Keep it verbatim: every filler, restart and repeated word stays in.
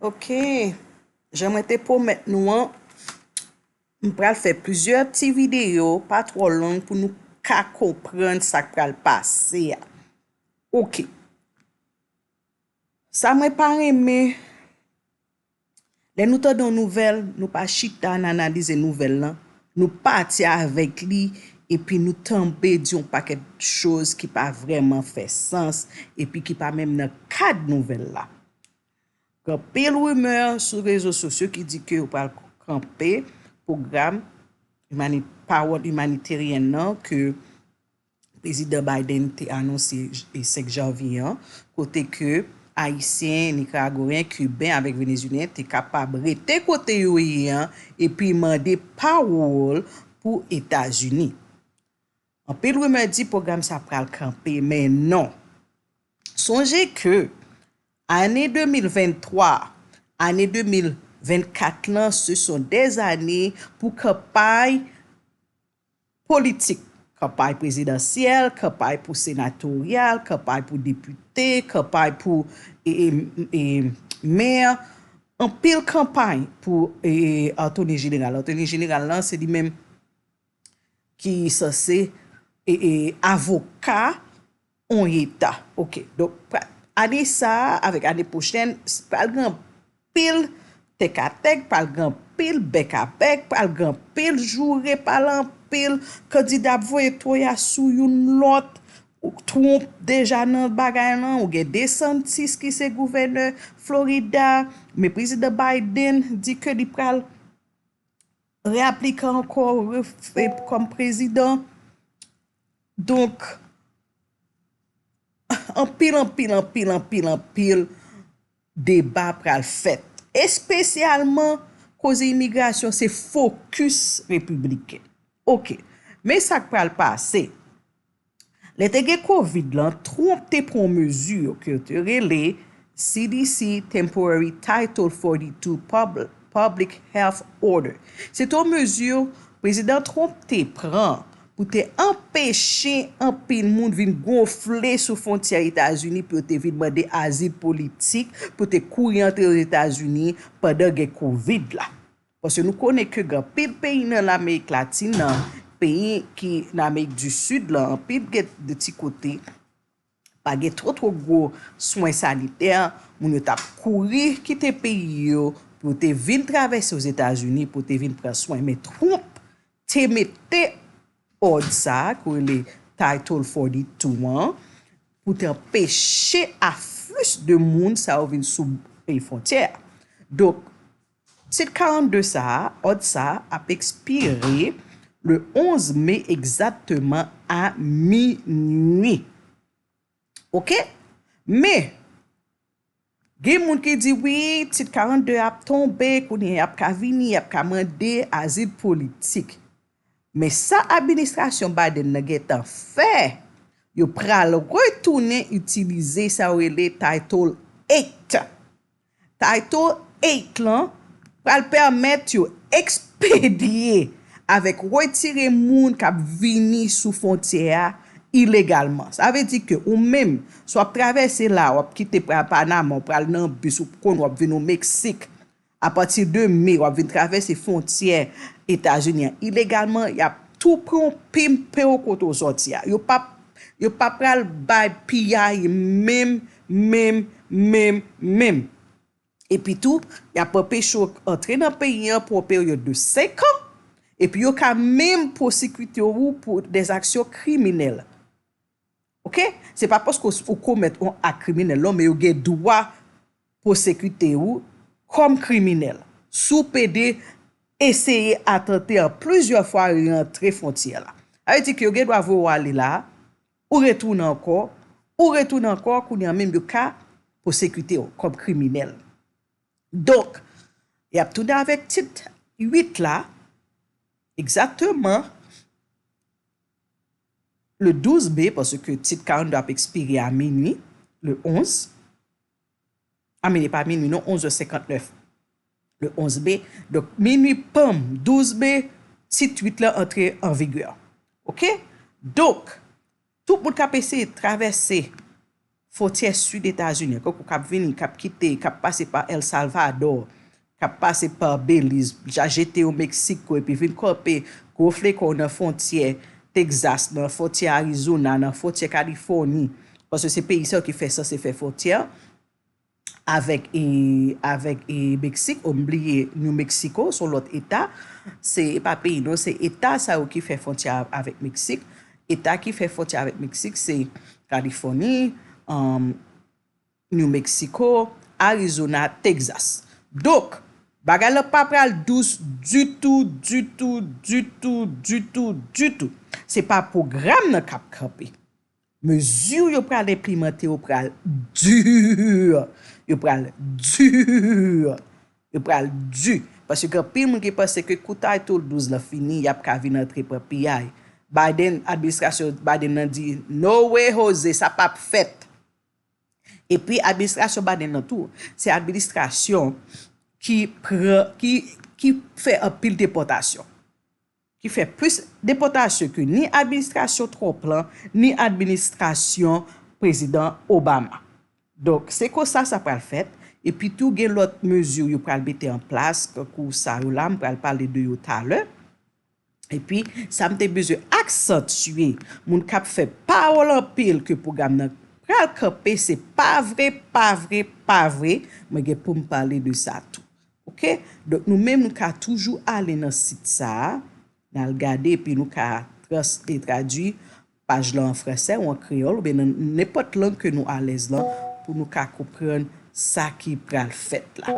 Ok, jan mwen te pwomèt nou an, m pral fè plizyè ti videyo, pa twò long, pou nou ka konprann sa k pral pase a. Ok. Sa mwen pa renmen, lè nou tande yon nouvèl, nou pa chita, n analize nouvèl lan, nou pati avèk li, epi nou tonbe di yon pakèt choz ki pa vrèman fè sans, epi ki pa menm nan kad nouvèl la. Gen anpil rimè sou rezo sosyo ki di ke yo pral kanpe pwogram imani-, pawòl imaniteryèn nan ke Prezidan Biden te anonse j-, e senk janvye an, kote ke Ayisyen, Nikaragweyen, Kiben avèk Venezyelyen te kapab rete kote yo ye an epi mande pawòl pou Etazini. Anpil rimè di pwogram sa pral kanpe, men non. Sonje ke ane de mil venntwa, ane de mil vennkat lan, se son dè zane pou kanpay politik, kanpay prezidansyèl, kanpay pou senatoryal, kanpay pou depite, kanpay pou, e, e, e, mè, anpil kanpay pou, e, atòni jeneral. Atòni jeneral lan, se li menm ki sanse, e, e, avoka yon eta. Ok, donk, pra-, ane sa a avèk ane pwochèn, s-, pral gen anpil tèkatèk, pral gen anpil bèkabèk, pral gen anpil joure, pral anpil kandida ap voye toya sou youn lòt. Ou, Trump deja nan bagay lan, ou gen DeSantis ki se gouvènè Florida, men Prezidan Biden di ke li pral reaplike ankò, refe kòm prezidan. Donk, anpil, anpil, anpil, anpil, anpil deba pral fèt. Espesyalman koze imigrasyon, se fokis repibliken. Ok. Men sa k pral pase. Lè te gen kovid lan, Trump te pran yon mezi ke yo te rele C D C Temporary Title forty-two Pub-, Public Health Order. Se te yon mezi Prezidan Trump te pran pou te anpeche anpil moun vin gonfle sou fwontyè Etazini pou yo te vin mande azil politik, pou te kouri antre Ozetazini pandan gen kovid la. Paske nou konnen ke gen anpil peyi nan Lamerik Latin nan, peyi ki nan Amerik di Sid lan, anpil gen de ti kote, pa gen twò twò gwo swen sanitè, moun yo t ap kouri kite peyi yo pou yo te vin travèse Ozetazini, pou yo te vin pran swen. Men Trump te mete òd sa a, ki rele Title forty-two an, pou te anpeche aflux de moun sa yo vin sou, e, fwontyè a. Donk, Tit karannde sa a, òd sa a ap ekspire le onz me egzakteman a minui. Ok? Men, gen moun ki di, wi, tit karannde ap tonbe, kounye a y ap ka vini, y ap ka mande azil politik. Men sa administrasyon Biden nan gentan fè, yo pral retounen itilize sa yo rele Title eight. Title eight lan pral pèmèt yo ekspedye avèk retire moun k ap vini sou fwontyè a ilegalman. Sa vle di ke ou menm, si w ap travèse la, w ap kite pra-, Panama, w pral nan bis, ou konn w ap vin o Meksik, apati de me, w ap vin travèse fwontyè Etazini an ilegalman, y ap tou pran w, pimpe w kote w sòti a. Yo p ap, yo p ap pral bay piyay menm, menm, menm, menm. Epi tou, y ap anpeche w antre nan peyi an pou yon peryòd de senk an, epi yo ka menm pwosekite w pou dèzaksyon kriminèl. Ok? Se pa paske w, ou komèt yon ak kriminèl non, men yo gen dwa pwosekite w kòm kriminèl. Si w pede eseye atante an plizyè fwa rantre fwontyè la. Sa vle di ke yo gen dwa voye w ale la, ou retounen ankò, ou retounen ankò, kounye a menm yo ka pwosekite w kòm kriminèl. Donk, y ap tounen avèk tit uit la, egzakteman le douz me, paske tit karannde ap ekspire a minui, le onz. A, men li pa minui non, onz è senkantnèf. Le onz B. Donk, minui, pam, douz B, tit uit la antre an vigè. Oke? Donk, tout moun k ap eseye travèse fwontyè sid Etazini, kankou k ap vini, k ap kite, k ap pase pa El Salvador, k ap pase pa Beliz, ja jete yo Meksiko, epi vin kanpe gwo flekon nan fwontyè Texas, nan fwontyè Arizona, nan fwontyè Kalifòni, paske se peyi sa yo ki fè, sanse fè fwontyè avèk, e, avèk, e, Meksik, o, m bliye New Mexico, se yon lòt eta, se, e pa peyi non, se eta sa yo ki fè fwontyè avèk Meksik. Eta ki fè fwontyè avèk Meksik, se Kalifòni, um, New Mexico, Arizona, Texas. Donk, bagay la pa pral dous ditou, ditou, ditou, ditou, ditou. Se pa pwogram nan k ap kanpe. Mezi yo pral enplimante yo pral di. Yo pral di. Yo pral di. Paske gen anpil moun ki panse ke kou Title douz la fini, y ap ka vin antre pran piyay. Biden, administrasyon Biden nan di, "No way, Jose, sa p ap fèt." Epi administrasyon Biden nan tou, se administrasyon ki pran, ki, ki fè anpil depòtasyon. Ki fè plis depòtasyon ke ni administrasyon Trump lan, ni administrasyon prezidan Obama. Donk, se konsa sa pral fèt. Epi tou, gen lòt mezi yo pral mete an plas, kankou sa yo la, m pral pale de yo talè. Epi, sa m te bezwen aksantye, moun k ap fè pawòl anpil ke pwogram nan pral kanpe, se pa vre, pa vre, pa vre. Mwen gen pou m pale de sa tou. Oke? Donk, nou menm, nou ka toujou ale nan sit sa a, n al gade, epi nou ka trans-, e tradui paj la an fransè ou an kreyòl, oubyen nan nenpòt lang ke nou alèz lan, pou nou ka konprann sa ki pral fèt la.